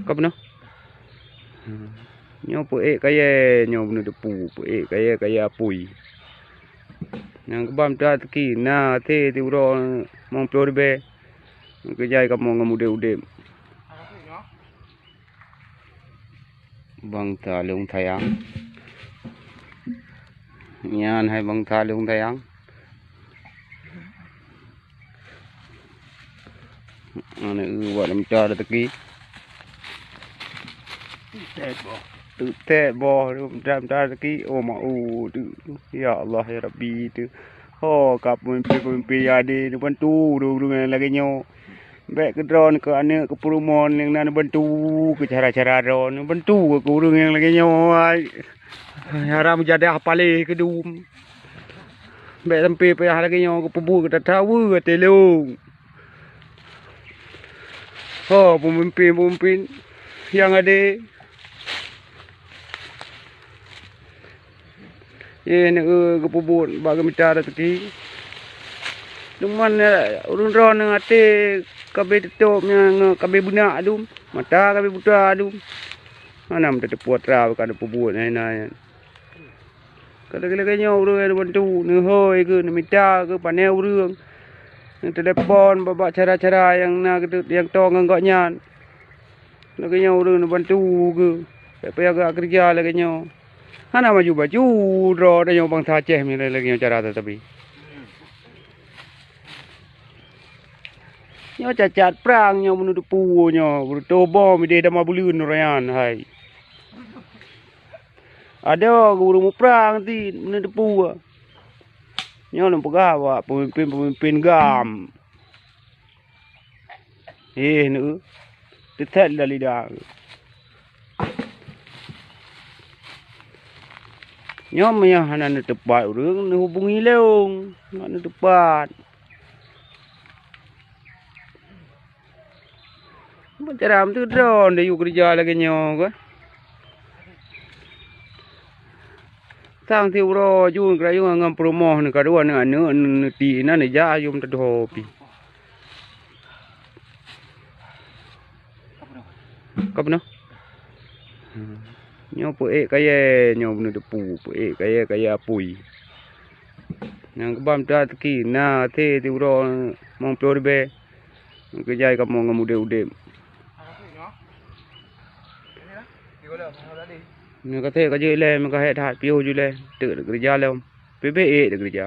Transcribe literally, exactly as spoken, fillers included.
Ka peunoh. Nyoe peuék kayèe, nyoe bunoe teupeu, peuék kayèe, kayèe apui. Nyang keuban mita teuki, na até siuroe limong ploh ribèe. Keujai kamoe ngon udép-udép. Bangsa lôn sayang. Nyan hai bangsa lôn sayang. Aneuk eu, buat mita teuki. Teutek boh, teutek boh, mita-mita teuki. Oh, ma, oh, tu. Ya Allah, ya Rabbi, tu. Ho, ka peumimpin-peumimpin nyang ade neubantu ureueng-ureueng nyang lagèe nyoe. Bèk keu droeneuh, keu aneuk, keu peurumoh nyang na neubantu keu cara-cara droeneuh, neubantu keu ureueng nyang lagèe nyoe, ai. Haram jadah paléh keudum. Bèk sampoe payah lagèe nyoe geupeubuet, gata taweue até lôn. Ho, peumimpin-peumimpin nyang ade. Yeh, neue geupeubuet bak geumita raseuki. Teuma, eh, ureueng droeneuh até kabeh teutôp, nyang kabeh beunak dum, mata kabeh buta dum. Hana meuteupeu atra ka neupeubuet nyan, nyan. Ka lagèe-lagèe nyoe ureueng neubantu, neuhôi keuh, neumita keuh, pané ureueng, neutelepon bak-bak cara-cara nyang na, nyang toe ngon gobnyan. Lagèe nyoe ureueng neubantu keuh, bèk payah geukeureuja lagèe nyoe. Hana maju-maju droe tanyoe bansa Aceh lagèe nyoe cara teutabé. Nyoe cacat prang nyoe, bunoe teupeu nyoe, bunoe teupeu bom idéh dama buleuen uroe nyan, hai. Adoe ureueng muprang cit bunoe teupeu. Nyoe lôn peugah bak peumimpin-peumimpin GAM. Heh, neue. Teutet lidah-lidah. Nyoe meunyoe hana neuteupat ureueng, neuhubungi lôn, ngon neuteupat. Meucaram teuh droe neuyue keureuja lagèe nyoe keuh. Sang siuroe jun keurayeuen ngon peurumoh neuh, kadua aneuk-aneuk neuti inan neujak ayom teudoh pih. Ka peunoh. Nyoe peuék kayèe, nyoe bunoe teupeu, peuék kayèe, kayèe apui. Nyang keuban mita teuki, na até siuroe limong ploh ribèe. Keujai kamoe ngon udép-udép. Nyoe ka trép ka jeuet ilèe, meuka hék that piôh ju ilèe, teuk keureuja lom. Pih bèk ék teukeureuja.